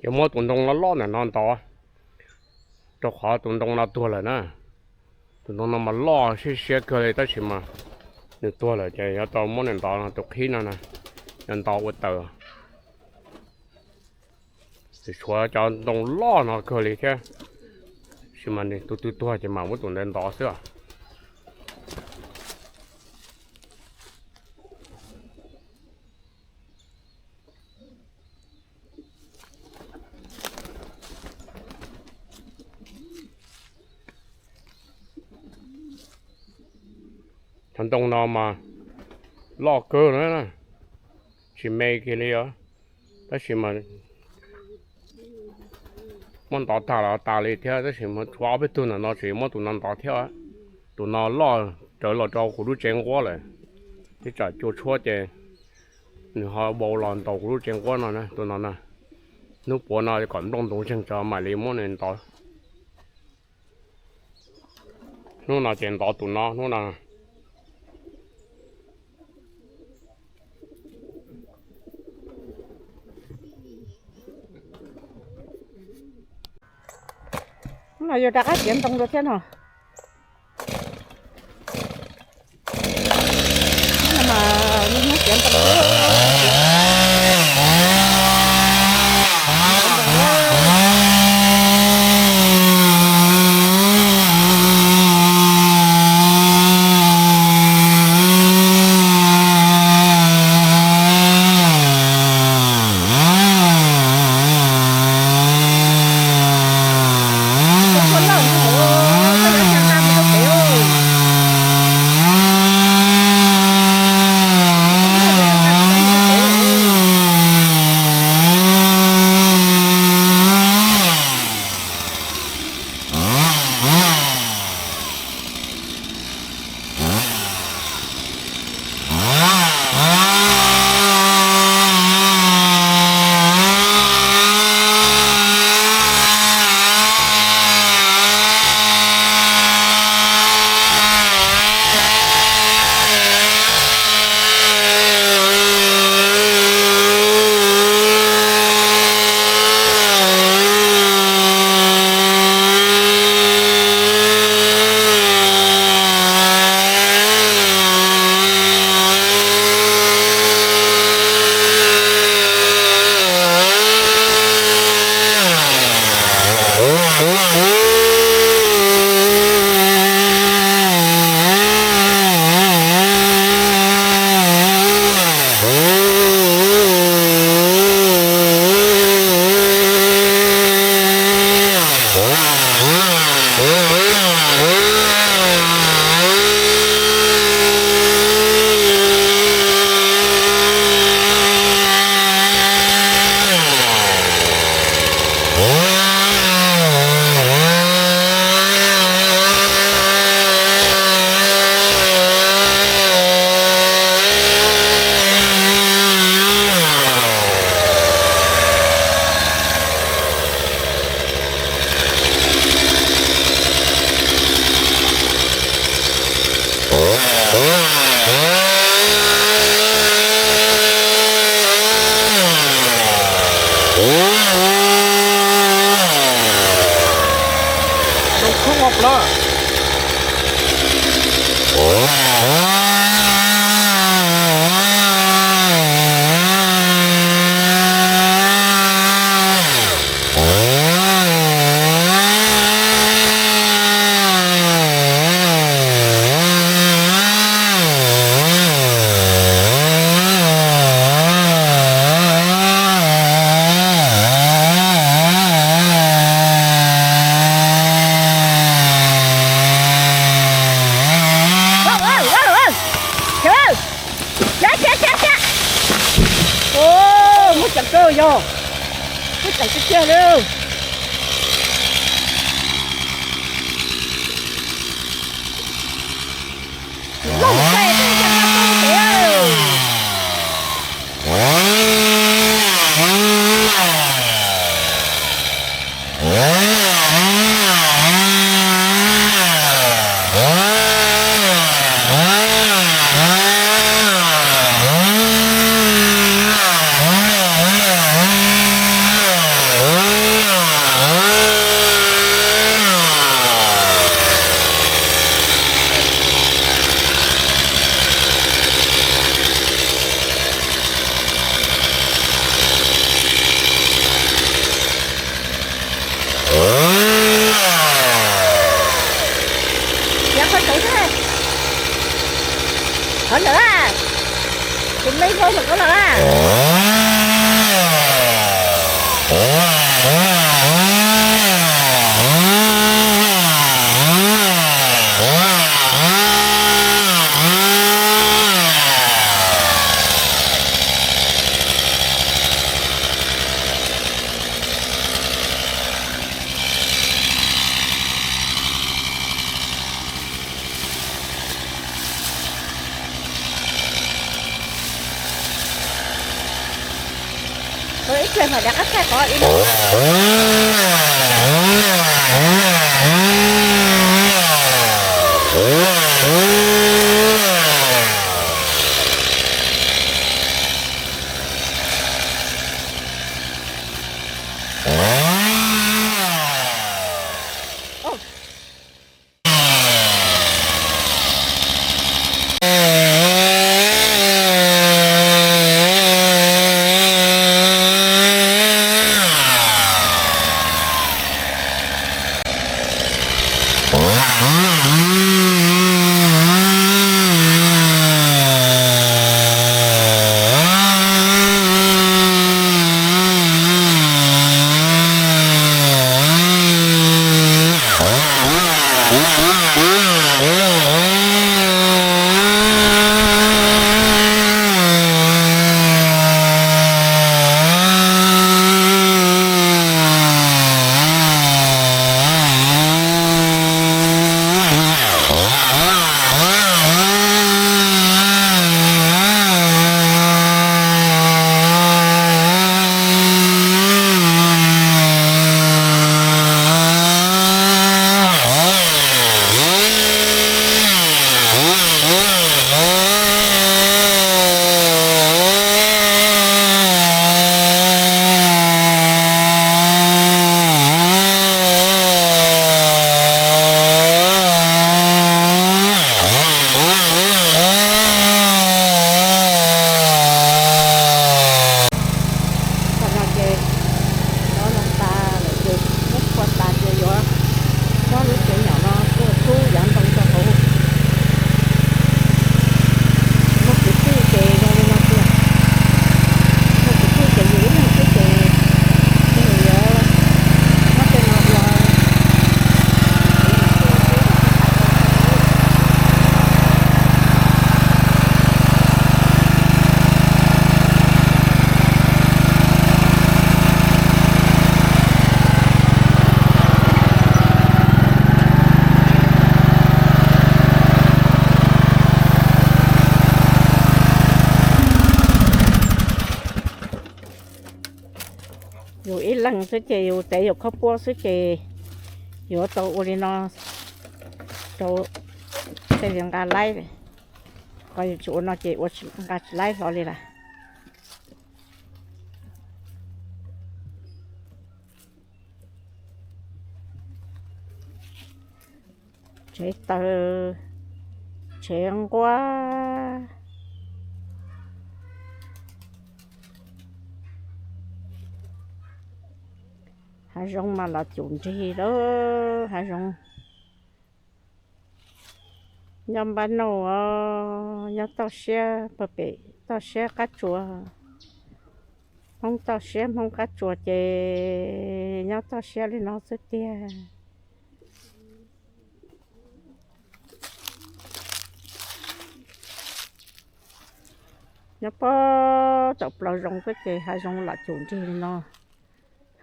Yuav muab tus ntoo loj loj ntawm no ntov, rau qhov tus ntoo no tuag lawm na. Tus ntoo no mas loj siab siab kawg li tab sis mas nws tuag lawm ces yuav tau muab nws ntov tus qhib no na, yuav ntov ua taws. Tseem tshuav cov ntoo loj no kawg li thiab, tab sis mas nws tus twg tuag ces mam muab tus ntawd ntov xwb os. Cov ntoo no mas loj kawg na, tsis me kiag li os. Tab sis mas muab ntov tag los tas li thiab, tab sis mas tshuav ob peb tug ntawm no tseem muab tus no ntov thiab. Tus no loj rawv los rau kuv lub tsev nquab lawm, thiab tsam cua tshuab ces nws ho vau los ntaus kuv lub tsev nquab no na, tus no na. Hnub puav no kom nplooj ntoo zeeg tso mam li muab nws ntov. Hnub no ces ntov tus no hnub no. Hnub no yuav rov qab txiav ntoo dua thiab no. Muab tseem kawg yog, muab tseem tiag tiag li. Mej vau ntawm koj los a. Ib pliag mam rov qab thaij qhov ib. Tam no ces cov no tas lawm ces muab phua tas ces yuav muab lub tsev nyom no tuaj rub yav ntoo rau hauv. Muaj kwv tij ces zoo li no tiag. Muaj kwv tij ces yus ib leeg xwb ces yus yuav muab tej no ua. Yus ib leeg xwb ces yus tev yus khaub puab xwb ces yuav tau ua li no rau tej li nqa laib. Qhov yus tsis ua no ces ua nqa tsis laib hlo li lawm. Tsev taws, tsev nquab, hav zoov mas los cum nrig lawm hav zoov. Nyob npab nauj os, nyob toj siab pem toj siab qab tsuas. Hmoob toj siab Hmoob qab tsuas ces nyob toj siab li no xwb tiag. Nyob pob tom plaws zoov xwb ces hav zoov lam cum nrig li no,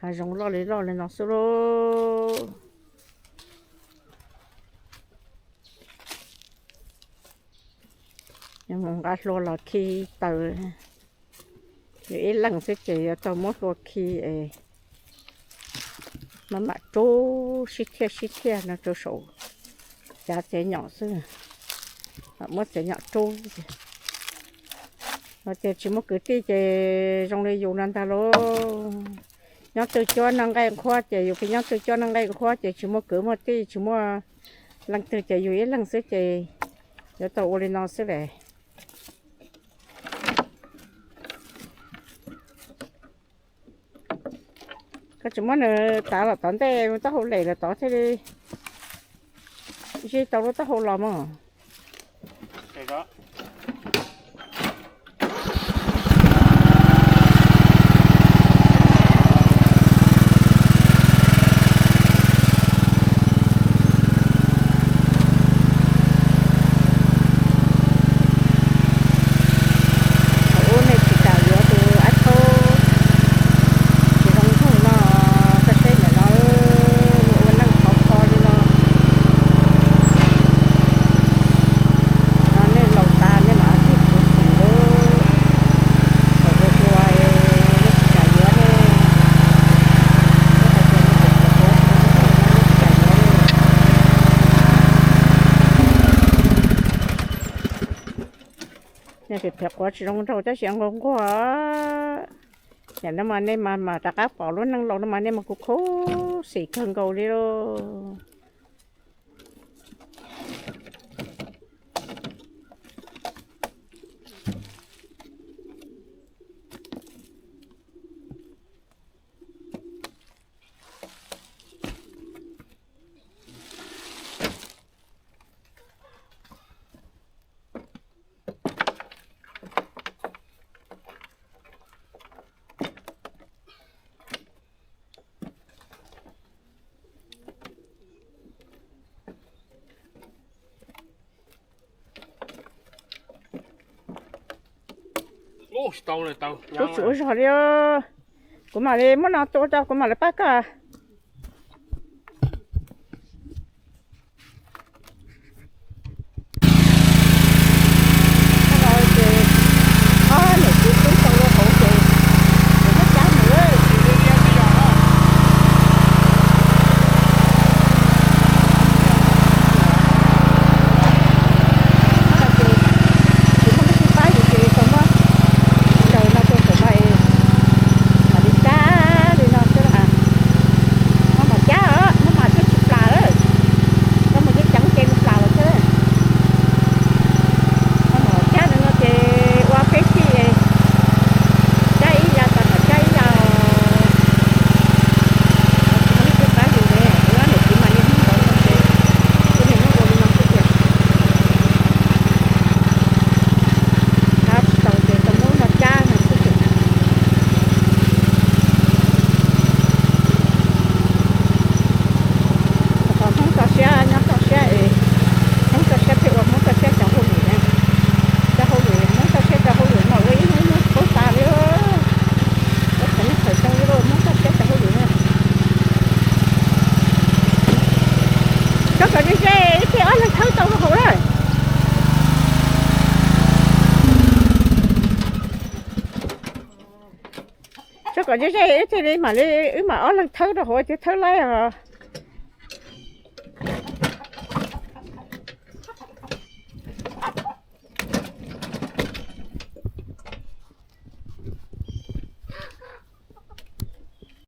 hav zoov loj li loj li no xwb lauj. Yuav mus nqa hlua los khi taws, yus ib leeg xwb ces yuav tau muab hlua khi es maj mam rub sib thiaj sib thiaj no rau saum cav tsev nyom xwb, muab tsev nyom rub. Los ces tsis muaj kwv tij ces zoo li yus no ntag lauj. Nyob twj cuab noj nqaij nqhuab ces yus, nyob twj cuab noj nqaij nqhuab ces tsis muaj kwv muaj tij tsis muaj leej twg ces yus ib leeg xwb ces yuav tau ua li no xwb lawm. Koj tsis muab nws tav los tod ntej, taub hau lem los tod thiaj li zij tau lub taub hau los mog. Nej phem phem quav tsis zoo nraug tab sis nquag nquag. Yam no mas nej mas mam rov qab pom lub neej laus no mas nej mas kuv khuv xim kawg nkaus li lauj. Tub tsis ua zog li. Kuv mam li muab no tua rau kuv mam li pab koj. Niam txiv tub tau rau hauv ces kuv muab cab mus lawm. Kuv muaj me tub pab yus ces tau muab ntaus no rau saum no es mam li cab li no xwb. Muab mam cab os, muab mam cab tsis plam lawm. Koj mus cab ceev ces nws plam lawm xwb. Muab mam cab li no ces ua peb txij, cab ib yav tas mam cab ib yav. Tsis muaj me tub pab yus li, ua niam txiv mas li ntawd no ces kuv niam muab ua li no xwb tiag. Cab tsis tau ces tau muab no cab no xwb tiag. Thov Hmoob txoj sia nyob txoj sia es Hmoob txoj sia thiaj ua Hmoob txoj sia cov hauj lwm na. Cov hauj lwm, Hmoob txoj sia cov hauj lwm mas ua ib hnub ib hnub paub tas li. Ua qhov nej qhov zoo li Hmoob txoj sia cov hauj lwm na. Tso kom ze ze ib txhij ob leeg thawb tau rau hauv lawm. Tso kom ze ze ib txhij li mam li wb mam ob leeg thawb rau hauv thiab thawb laib os.